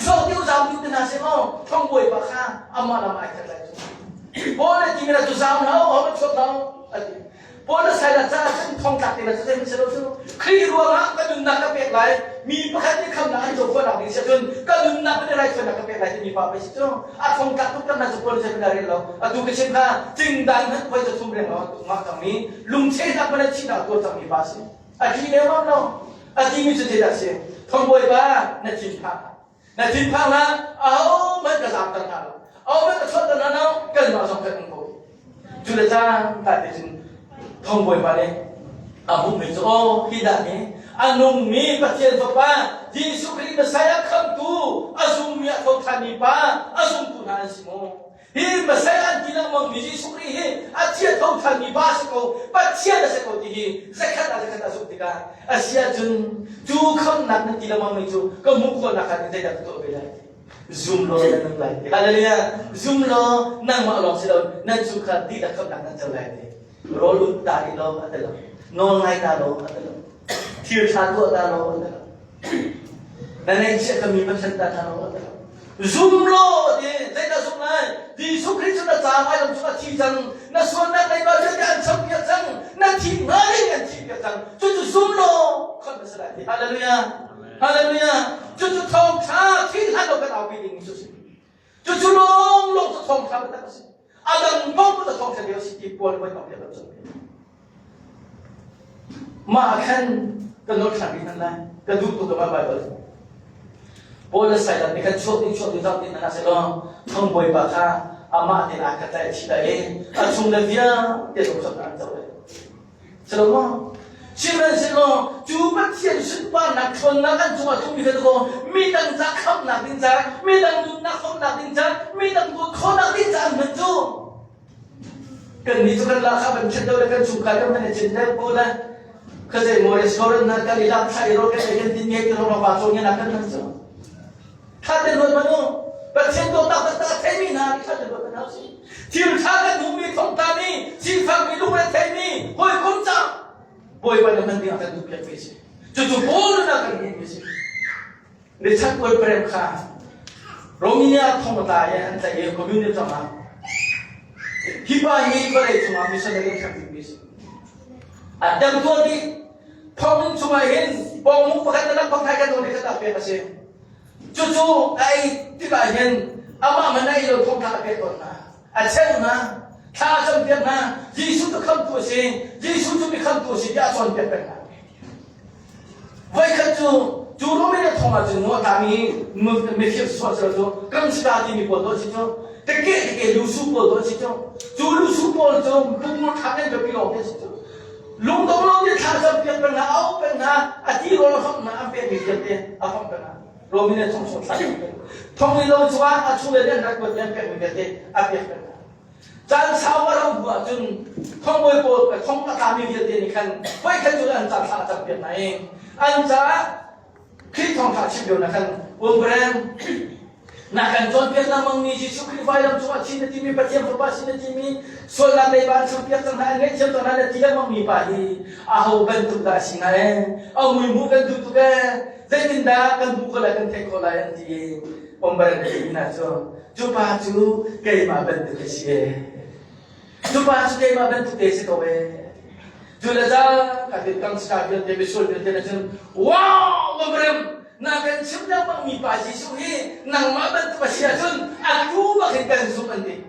Chuak dih u zam dih u ti hna seh maw thong bawipa kha amah lam ai khat lai cu. Paul le timi cu zam hlah u, ho chuak hlah u a ti. Paul le Silas caah cun thongtlak te cu zei si lo cu. Khrih ruangah ka nunnak ka pek lai, mi pakhat nih khamnak an co khawhnak ding si ahcun ka nunnak in raithawinak ka pek lai timi pa pei si cu. A thongtlak tuk tam na cu Paul zei rel lo. Atu ka chim kha cingdan hmanh khoi cu thum reng lo mah cangmi lungchehnak hmanh thihnak tuar cangmi pa si. A thi lengmang lo. A timi cu zeidah si? Thongbawipa na thinphang. Na thinphang hlah, ahohmanh ka zaamter hna lo. Ahohmanh ka chuahter hna lo, kanmah zong kan um ko. Cu le caan ta te cun thongbawipa nih a hmuhmi cu aw hi dah hi a nungmi Pathian Fapa Jesuh Khrih Messiah khamtu a zummi a tho ṭhanmi pa a zumtu hna an si maw? Hi Messiah an ti lengmang mi Jesuh Khrih hi a thi a tho ṭhanmi pa a si ko, Pathian a si ko ti hi zakhat ah zakhat a zumh tikah a si ahcun cu khamnak nan ti lengmang mi cu ka hmuh khawhnak khan zeidah ka tuah ve lai? Zum law na nung lai ti. Hallelujah! Zum law nangmah lawng si lo nan chungkhar dihlak khamnak nan co lai ti. Rawl ut ta rih law a ti lo. Nawl ngai ta law a ti lo. Thil ṭha tuah ta law a ti lo. Na neihchiah ka mi pathian ta hna law a ti lo. Zum law ti zeidah zum lai? Jesuh Khrih cu na ca vailam cung a thi cang. Na sualnak leiba vialte an champiak cang. Na thi hnga ding an thihpiak cang. Cucu zum law khamh na si lai ti. Hallelujah. Hallelujah. Cucu thawngṭha thih hlan lo kan aupi ding cu si. Cucu lawng lawng cu thawngṭha taktak a si. A dang paoh cu thawngṭha lio si ti puan voi tam lo cu. Mah khan kan nawl ṭhan rih hmanh lai. Ka duh tuk ka Bible. Paul le Silas nih khan chuak ding chuak ding zau ding hna selaw thong bawipa kha amah tein aa khat lai a thi lai i a chung le vialte zong khamh an co lai. Selaw Sihmanhsehlaw cu Pathian sunparnak ṭhawnnak an cungah tlungmi kha dakaw midang ca khamhnak ding ca, midang nunnak hrawmnak ding ca, midang dawt khawhnak ding ca an hman cu. Kannih cu kan lak kha kan ṭhen lo le kan chungkhar kan hman i cin deuh ko le khuazei maw restaurant hna kan i lak thla i rawl kan ei kan tin ngei ti rong pa cawn nak kan hman cu. Ṭha tein ruat hmanh u. Pathian dawtnak taktak a theimi hna nih ṭha tein ruat hmanh hau si. Thil ṭha kan hmuhmi, thongtlami, sifakmi, lungre theimi, hawikom ca Bawipa nih hman ding a kan duhpiakmi a si. Cucu Paul nunnak kan hmuhmi a si. Richard Wolprem kha Romania thong a tla i an tlaih i communist ram ah hi pa hi vawlei cungah missionary an hrang bikmi a si. A dam tuar dih. Thonginn chungah hin pawngmuk pakhat le lakphak thai kan nawl i khat ah pek a si. Cucu a ei tikah hin amah man a ei lo thawngtha a pek tawn hna. A cheuh hna, thla a campiak hna, Jesuh cu khamtu a si, Jesuh cu mi khamtu a si tiah a cawnpiak peng hna. Voikhat cu cu Romania thong ah cun nu a tlami mifir sual cu gangster timi pawl dawh si cu teke teke lusu pawl dawh si cu cu lusu pawl cu pumur thak an biapi lawng te si cu lungdong lo nih thla cam piak peng hna au peng hna a ti rawl a hramh hna an pekmi vialte a hramh peng hna Romania thong chung thla cam peng thong i lo chungah a chung le an rak kuat an pekmi vialte a pek peng hna caan sau a rauh hnu ahcun thongbawi pawl thong a tlami vialte nih khan voi khat cu an ca thla a cam piak hna i an caah Khrih thawngṭha chim lio na khan Umbrem na kan cawnpiak lengmang mi Jesuh Khrih vailam cungah thi na timi Pathian Fapa si na timi sualnak leiba an champiak cang hna an ngaihthiam cang hna na ti lengmang mi pa hi aho bantuk dah a si hnga ee a mui hmuh kan duh tuk ee zeitindah kan hmuh ko lai kan theih khawh lai an ti i Umbrem a ti hna cu cu pa cu keimah bantuk a si ee Cu pa cu keimah bantuk te si ko ee. Cu le cang ka tin kang sika vialte misual vialte na cun wow Abraham na kan chim lengmang mi pa Jesuh hi nangmah bantuk a si ahcun atu bak hin kan zumh an ti.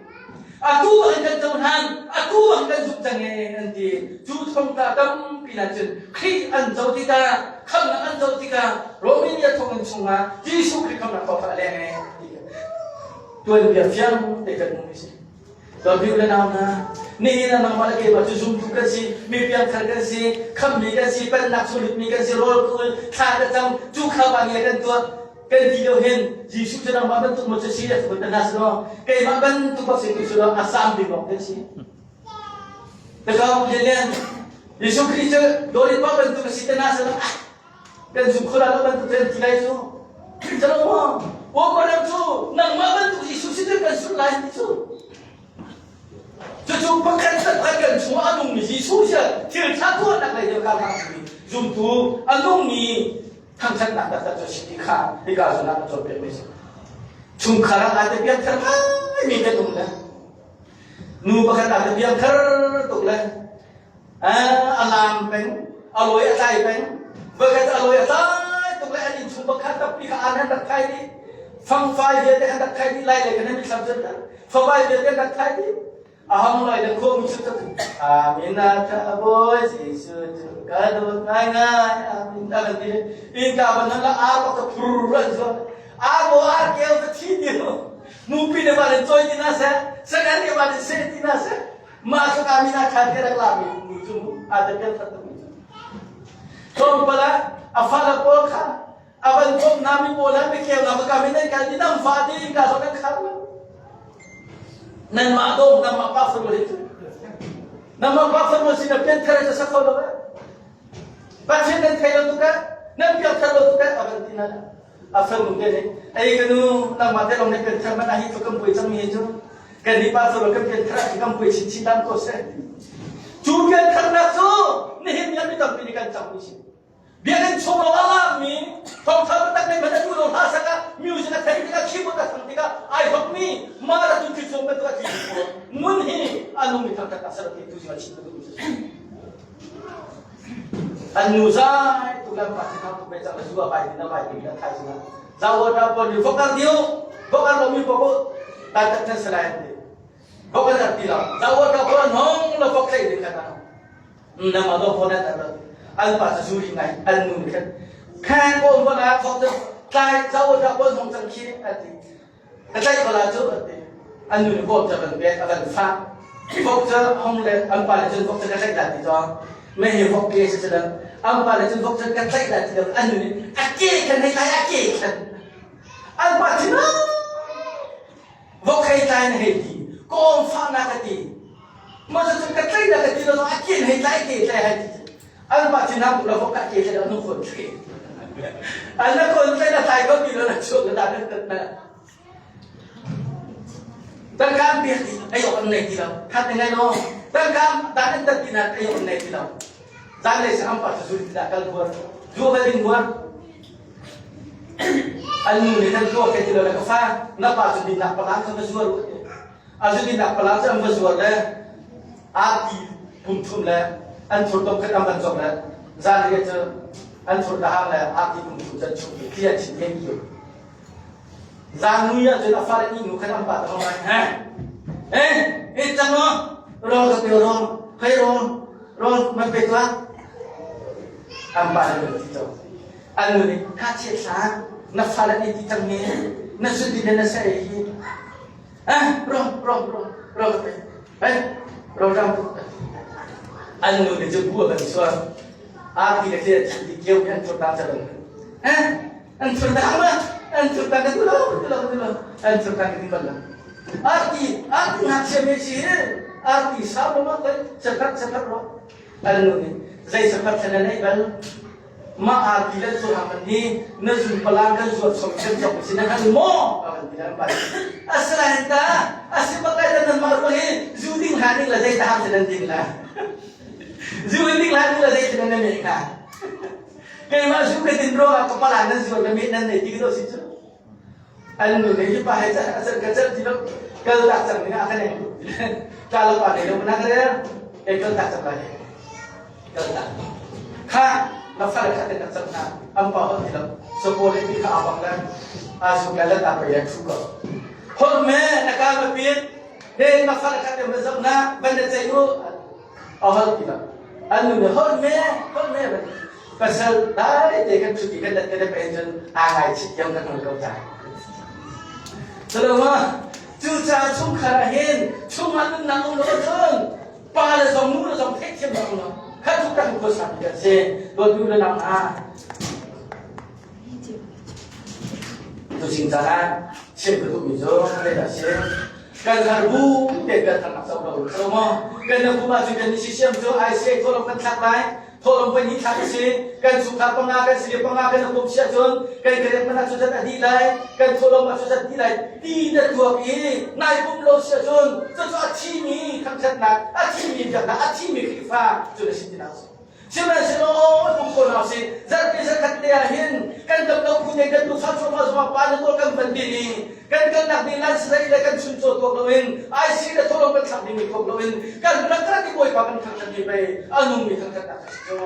Atu bak hin kan cohlan, atu bak hin kan zumh cang ee an ti. Cu thongtla tampi na cun Khrih an co tikah khamhnak an co tikah Romania thonginn chungah Jesuh Khrih khamhnak thawngtha a leng ee ti. Tuanbia fiang te kan hmuh mi si. Dawtmi le nau hna, nihin ah nangmah le keimah cu zumtu kan si, mi piangthar kan si, khammi kan si, pennak chung lutmi kan si, rawl ka ul, thla ka cam, cu kha pa nge kan tuah, kan ti lio hin Jesuh cu nangmah bantuk maw cu si a phun hna si law, keimah bantuk bak si tu si law a sam bik lawng kan si. Takau lian Jesuh Khrih cu dawlit pa bantuk a si te na si law, ah kan zum kho la lo bantuk kan ti lai cu. Calo maw? Aw cu nangmah bantuk Jesuh si cu kan sulh lai ti cu. Cucu pakhat le pakhat kan chungah a nungmi Jesuh cu thil ṭha tuahnak lei deuh kha zumtu a nungmi thangṭhatnak taktak cu a si ti kha hika zawn ah kan cawnpiakmi a si. Chungkhar ah aa te piangthar ngaimi kan um le nu pakhat aa te piangthar tuk le a laam peng, a lawi a tlai peng, voikhat a lawi a tlai tuk le an innchung pakhat tappi kha an han rak thai dih. Fangfai vialte an rak thai dih lai le kan mitthlam cun favai vialte an rak thai dih. A hong loi le khua mi cu Amin a tha bawi Jesuh cu ka dawt ngaingai amin a kan ti innka ban han la ar bak ka phur an zuan ar bo ar keu ka thi tiu mupi le van in choi ti na se sakan le van in se ti na se mah cu amin a tha ti rak la mi nu cu a te pian that tu cu tlawmpal ah a fala pawl kha a van komh na mi pawl ah mikeu na ka mi nan kal ti nam fa ti ka so nan khar lo nanmah dawm nanmah pa fanu hi cu nanmah pa fanu si na pian thar ca sak kho lo eh Pathian nan thei lo tuk eh nan pian thar lo tuk eh a van ti na a fanu te nih ei ka nu nangmah te long ne pian thar man a hi cu kan puai cang mi hi cu kan ni pa fanu kan pian thar ah kan puai chin chin dam ko seh cu pian tharnak cu nihin ni ah mi tampi nih kan cang mi si Biakinn chung lawng ah lakmi thawngṭha biatak nei hmanh a duh lo hla sak ah music a theih tikah keyboard a thang tikah ai hokmi mara tu thil chung bantuk a tli pawl ngun hi a nungmi thangṭhat a ser ti tu zing a chim ka duhmi cu an nu zai tuk lam pa thang tuk ve cang le zu a vai tin a vai tin a thai sinah zawa ta pon ni fokar diu fokar lo mi popo ta tak nan salai an ti fokar ti lo zawa ta pon hong lo fok thai ding kha Nangmah dawh fawn an rat. An pa cu zuri ngai an nu nih khan khan ko hmanh ah thawk cu tlai zau dah bon hong cang khi a ti. Ka tlaih ko la cu a ti. An nu nih kawm cu a van pek a van fah. Vok cu hong le an pa le cun vok cu ka tlaih dah ti cawng. Me hi vok ke si si An pa le cun vok cu ka tlaih dah ti lo. An nu nih a ke khan hei tlai a ke khan. An pa thin Vok hei tlai na hei ti. Kawm fahnak a ti. Mah cu ka tlai dah ka ti lo a ken hei tlai ke tlai hai ti. An pa thin hang la vok ka ke tlai anu khon tlai. An na khon tlai na tlai ko ti lo na chuak na dan tat na. Tangka biak ti ai ok an nei ti lo. Khat ngai no. Tangka dan an tat ti na ai ok an nei ti lo. Zan lei sa am pa cu zul ti dah kal buar. Zuwa va ding buar. An nu nih nan tuah ke ti lo le ka fa na pa cu dinnak palang kha va zuar u a zu dinnak palang cu an va zuar le arti pum thum le an thur tom khat an van cok le zan riat cu an thur dahang le arti pum thum can chung i clear chin thank you zan nui ah cun a fa le ni nu khan an pa ta hong he eh eh cang lo rong ka pe rong khei rong rong man pe tua an pa le ti to An nu nih kha chiat hlah na fale nih ti cang mi na zun din na se hi eh rong rong rong rong eh rong rong an nu nih cu bu a kan sual a ti le ti ti kio mi an thur ta chan eh an thur ta ma an thur ta ka tu lo tu lo tu lo an thur ta ka ti bal lo arti arti ngakchia me si arti sa ma ma kai sapat sapat ro an nu nih zei sapat thana nei bal Mah arti le thurhang man hi na zunpalang kan zuat chom kan cok si na hngal maw? A kan ti le an bai. Asinain ta asi bak lai nan mah ruang hi zu ding hlah ding le zei ta ham nan ding la. Zu in ding hlah ding le zei ta nan meh kha. Keimah zu ka din ruangah ka palang nan zuat ka meh nan nei ti ka si cu. An nu nih hi pa he a can ka can ti lo kal tak cang ding ah ka neng ta lo pa nei lo na ka rel e kal tak cang lai kal tak kha na fa le kha te tak cang na am pa hol ti lo so ko le ti kha abang le a su ka la ta pa ya thu ko hol me na ka ma pin he na fa le kha te ma zam na ban na chei u a hol ti lo an nu nih hol me hol me pasal dai te kan ṭhut i kan dat kan pe cun aa ngaichih tiang kan hol ko ta Saloma cucaah chungkhar ah hin chungah nunnak um lo cun pa le zong nu le zong theihthiam lo lo kha cu kan khuasa mi kan si dawtu le nang hna tu sing caah chim ka duhmi cu zeidah si kan har bu te kan thlak zo lo so mo kan na kuma cu kan ni si siam cu ICA thawlong kan thlak lai. Thawhlawm voi hnih thlak a si. Kan chungkhar panga kan si le panga kan i pum si ahcun kan kerek hmanh ah cuzat a dih lai, kan thawhlawm ah cuzat dih lai ti na tuak i nai pum lo si ahcun cucu a thimi thangṭhatnak, a thimi biaknak, a thimi Khrihfa cu na si ti nak a si. Sihmanhsehlaw pum ko hna usih. Zarhpi zarkhat te ah hin kan dam lo phu ne kan tufa cuahmah zongah pa na tuah kan van din i kan kalnak ding lan sarei le kan chuncaw tuak loin IC le thawhlawm kan thlak dingmi tuak loin kan rak rak i Bawipa kan thangṭhat mi pei a nungmi thangṭhatnak a si cu.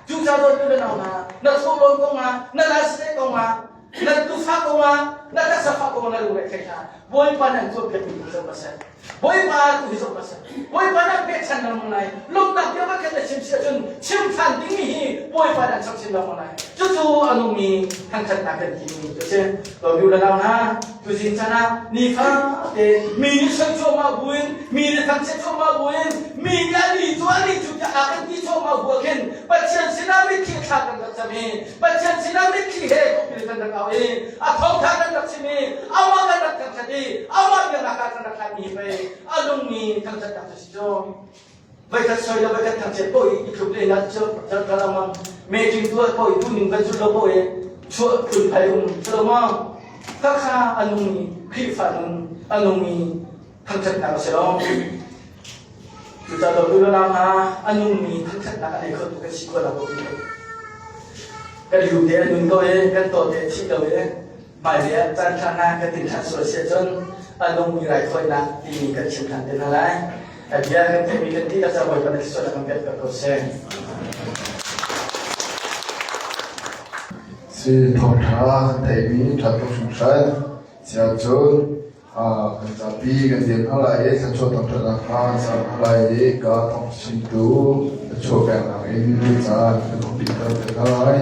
Cucaah dawtmi na nau hna, na thawhlawm kongah, na lan sarei kongah, na tufa kongah, na taksa fah kongah na lungre thei hlah. Bawipa nan tuahpiakmi tu zoh hmasa. Bawipa tu hi zoh hmasa. Bawipa nan pekchan lengmang lai. Lawmhnak bia pakhat na chim si ahcun chim ṭhan dingmi hi Bawipa nan cham chin lengmang lai. Cucu a nungmi thangṭhatnak kan timi cu a si. Dawtu le nau hna, tuzing chan ah nifate mi nih soi cuahmah buin, mi nih thangchiat cuahmah buin, mi nih a ni cu a ni cu tiah a kan ti cuahmah bu ah khin Pathian sinah mitthli thla kan rak cam i Pathian sinah mitthli he khuapil kan rak au i a thawngtha kan rak chim i amah kan rak thangṭhat i amah biaknak ah kan rak hlatmi hi pei a nungmi thangṭhatnak cu si cu. Voikhat soi le voikhat thangchiat poh i i tluk len ah cu kalangmang meeting tuah poh i duhning van zulh lo poh i chuah phunphai um cu lo maw? Khakha a nungmi Khrihfa nun a nungmi thangṭhatnak a si lo. Cucaah dawtu le nau hna, a nungmi thangṭhatnak a nei khotu kan si khawh lo ko ti Kan lu te a nun ko i kan taw te a thi ko i hmailei ah caan ṭha hna kan tin ṭhan sual si ahcun a nungmi raithawinak timi kan chim ṭhan te hna lai. A bia kan theihmi kan dihlak ca Bawipa na thluachuah kan pek ko seh. Si thawngṭha kan theihmi ṭha tuk hringhran. Siahcun Kan zapi kan dir hna lai i thluachuah thangṭhatnak kha kan ser hna lai i ka thawngchimtu thluachuah peknak in caan kan hupiter te hna lai.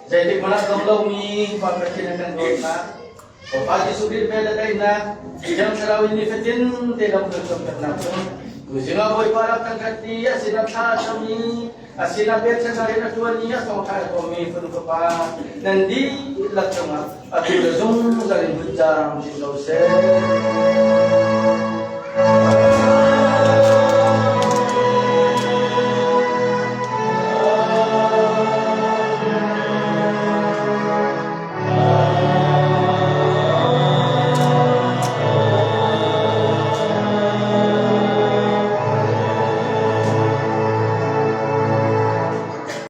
Zeitik hmanh ah dong lomi Van Pathian a kan dawtnak, Bawipa Jesuh Khrih vel le daihnak, Thiang Thlarau in nifatin te lam kan cawnpiaknak cu tuzing ah Bawipa rak kan khat i a sinah thla a cam i a sinah pekchanhnak rian a ṭuan i a thawngṭha a tuahmi fanu fapa nan dihlak cungah atu le zungzal in hmun caang chin ko seh.